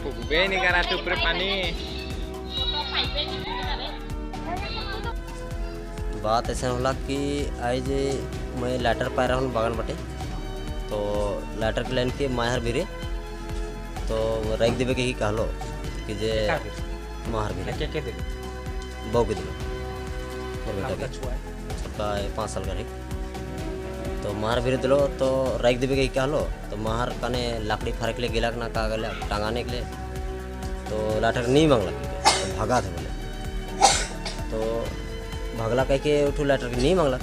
पुगबे नहीं करा तो ऊपर पानी। बात ऐसा होला कि आज मैं लाइटर पाए रहा हूँ बागान बटे, तो लाइटर के लाइन के माहर भीरे तो रख देवे के ही कहलो कि जे माहर भीरे के के दिलो बहू के दिलो, मोर बेटा के छोटका 5 साल का रही। तो माहर भीरे दिलो तो रख देवे के ही कहलो, तो माहर कने लकड़ी फाड़े के लिए गेलक ना का गेला टांगाने के लिए, तो लाइटर नहीं मांगलक तो भगा थे बोले, तो भगला कह के उठू लाइटर के नहीं मांगलक,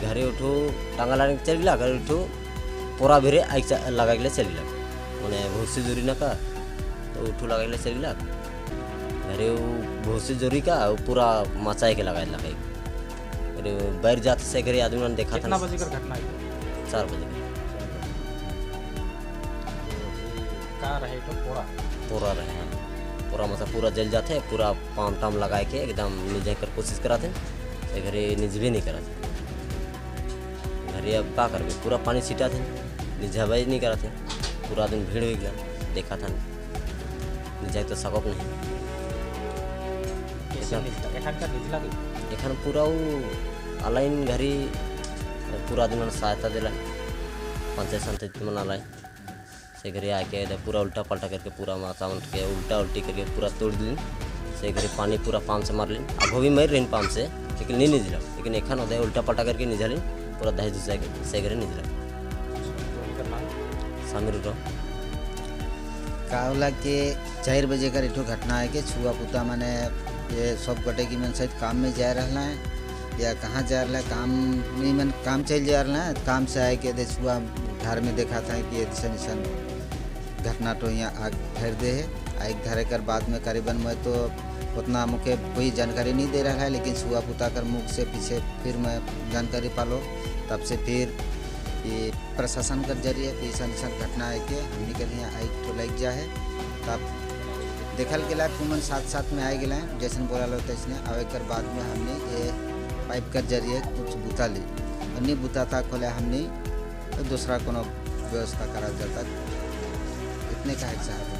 घरे उठू टांगा लाने चल गया, घरे उठू पोरा भीरे आग लगा के चल गया, मैंने भूसी जोरी ना का तो उठू लगा के चल गया, घरे भूसी जोरी का पूरा मचाई के लगा लगा, अरे बैर जाते से घरे आदमी ने देखा था। कितना बजे का घटना है? 4 बजे का रहे तो पोरा पोरा रहे, पूरा मतलब पूरा जल जाते, पूरा पाम टाम लगाए के एकदम निझे कर कोशिश कराते, घरे निझबे नहीं कराते, घरे अब का करबे पूरा पानी छिटा थे, निझाबे नहीं कराते, पूरा दिन भीड़ हो गया देखा था, निझाए तो सकब नहीं। एखन पूरा वो अलाइन घरी पूरा दिन सहायता दिला पंचायत समिति मन अलाइन से घरे आके पूरा उल्टा पलटा करके पूरा माथा के उल्टा उल्टी करके पूरा तोड़ दिन, से घरे पानी पूरा पाम से मार लिन, अब भी मर रही पाम से लेकिन नहीं निझला, लेकिन एखन होता है उल्टा पलटा करके निझलिन पूरा दहेज दुसा के से घरे निझला। सामिर उठो का होला के 4 बजे का एठो घटना है कि छुआ पुता माने ये सब गोटे की मन शायद काम में जा रहा है या कहाँ जा रहा है, काम नहीं मन काम चल जा रहा है, काम से आए के छुआ घर में देखा था कि ऐसा निशान घटना तो यहाँ आग धर दे है। आग धरे कर बाद में करीबन मैं तो उतना मुझे कोई जानकारी नहीं दे रहा है, लेकिन छुआ पुता कर मुख से पीछे फिर मैं जानकारी पालो, तब से फिर ये प्रशासन कर जरिए ऐसा निशान घटना है कि हमने के यहाँ आग तो लग जा है। तब देखल गया कुमन साथ साथ में आए गए जैसन बोला लो तैसने आवे कर बाद में हमने ये पाइप कर जरिए कुछ बुता ली और नहीं बुता था खोले हमने तो दूसरा कोनो व्यवस्था करा जाता। इतने का चाहते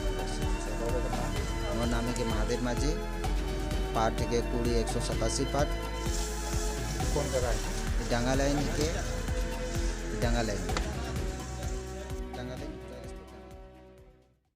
मोर नाम है कि महादेव माझी, पाठ के कुड़ी 187 पाठ। कौन जगह है? डांगा लाइन के डांगा लाइन।